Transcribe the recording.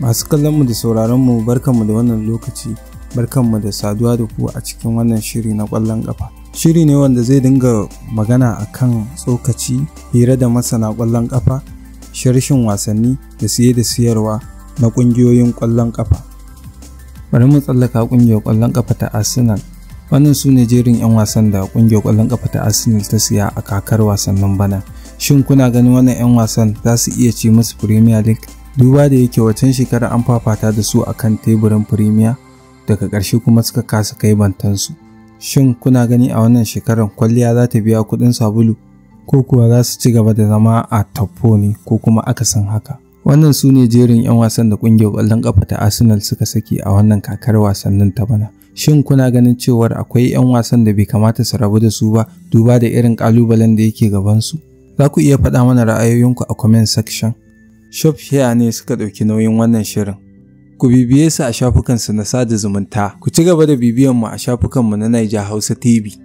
Masu kallonmu da sauraronmu, barkanmu da wannan lokaci, barkanmu da saduwa da ku a cikin wannan shiri na ƙwallon ƙafa. Shiri ne wanda zai dinga magana a kan tsokaci, hira da masana ƙwallon ƙafa, sharshin wasanni da siye da siyarwa na ƙungiyoyin ƙwallon ƙafa. Bari mu tsallaka ƙungiyar ƙwallon ƙafa ta Arsenal. Wannan su ne jerin 'yan wasan da ƙungiyar ƙwallon ƙafa ta Arsenal ta siya a kakar wasannin bana. Shin kuna ganin wannan 'yan wasan za su iya ci musu Premier League? Duba da yake wacan shekarar an fafata da su akan teburin Premier, daga ƙarshe kuma suka kasa kai bantansu. Shin kuna gani a wannan shekarar kwalliya za ta biya kuɗin sabulu, ko kuwa za su ci gaba da zama a top 4 ne, ko kuma akasin haka? Wannan su ne jerin 'yan wasan da ƙungiyar ƙwallon ƙafa ta Arsenal suka saki a wannan kakar wasannin ta bana. Shin kuna ganin cewar akwai 'yan wasan da bai kamata su rabu da su ba, duba da irin ƙalubalen da yake gabansu? Za ku iya faɗa mana ra'ayoyinku a comment section. Shopshare ne suka ɗauki nauyin wannan shirin. Ku bibiye su a shafukansu na sada zumunta. Ku ci gaba da bibiyan mu a shafukanmu na Naija Hausa TV.